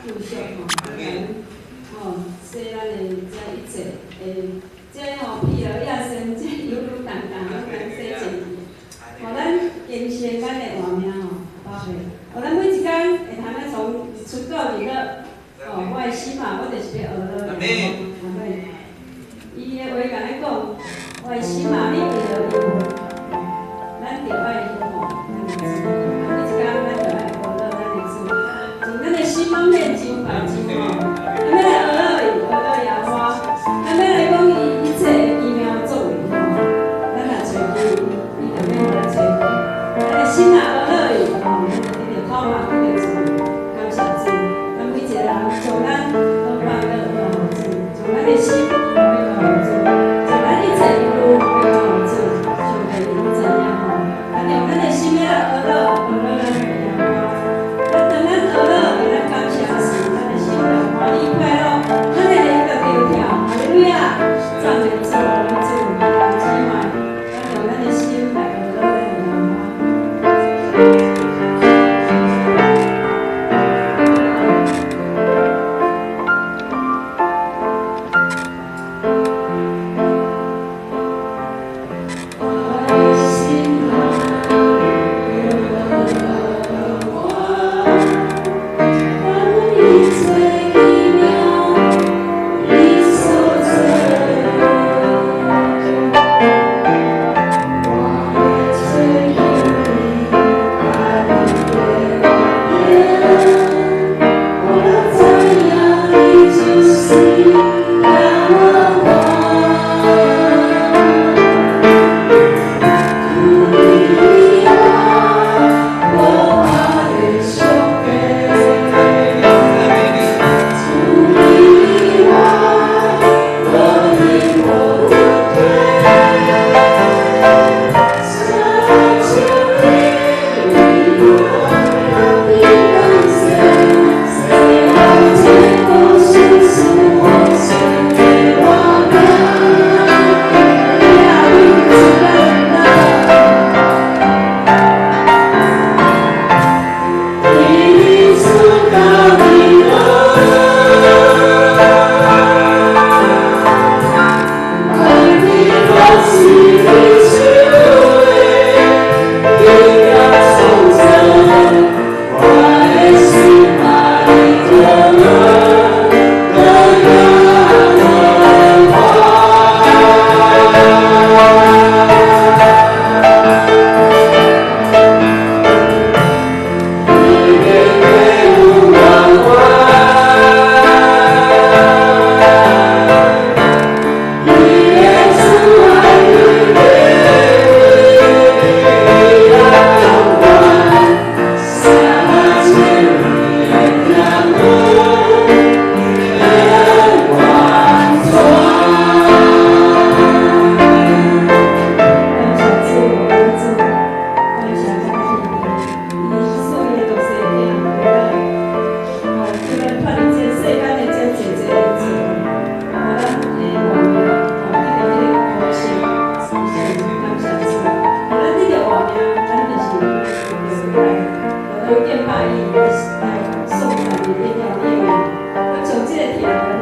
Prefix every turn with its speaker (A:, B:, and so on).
A: 救贖吼，啊，咱吼洗咱的這一切的這吼疲勞野身，這油油重重，攏共洗淨去。予咱更新咱的活命吼，寶貝。予咱每一工會通啊從日出到日落，吼，我的心啊，我就是欲學落。阿們。伊的話共咱講，我的心啊，你為著伊，咱著愛仰望咱的主。每一工咱著愛學落咱的主，從咱的心攏免真煩真吼，咱欲來學落伊，學落耶和華，咱欲來講伊一切的奇妙作為吼，咱若揣求伊，伊就欲予咱揣到。咱的心若學落伊，吼，咱就得著口目，得著自由。感謝主，咱每一個人將咱攏放落交予主，將咱的心欲交予主，將咱一切憂慮欲交予主。上帝伊攏知影吼，咱用咱的心欲來學落，學落咱的耶和華。咱當咱學落，為咱感謝時，咱的心就歡喜快樂，咱的靈就跳跳，哈利路亞！讚美主，讚美主，姊妹，咱用咱的心來學落咱的耶和華。我的心啊，耶和華，當你最奇妙，你所做的，我欲追求你，愛你的活命，我知影你就是耶和華。除你以外，無別的上帝。除你以外，無任何有體。親像你為我流血，世人這個事實我算的活命。呀，你主咱的。日出到日落，愛你我是你手的，奇妙創造，我的心愛著你，的耶和華。你的永遠，你的慈愛，你的話，永遠，三千年的天完全。感謝主，感謝主，感謝咱的天父，伊賜伊的獨生子為咱，吼，叫咱脫離這世間的這濟濟的罪，予咱的活命，吼，得著彼個可信，是感謝主，予咱得著活命，咱就是得著來，來敬拜伊，來頌讚伊，榮耀伊的名。咱從這個聽文吼，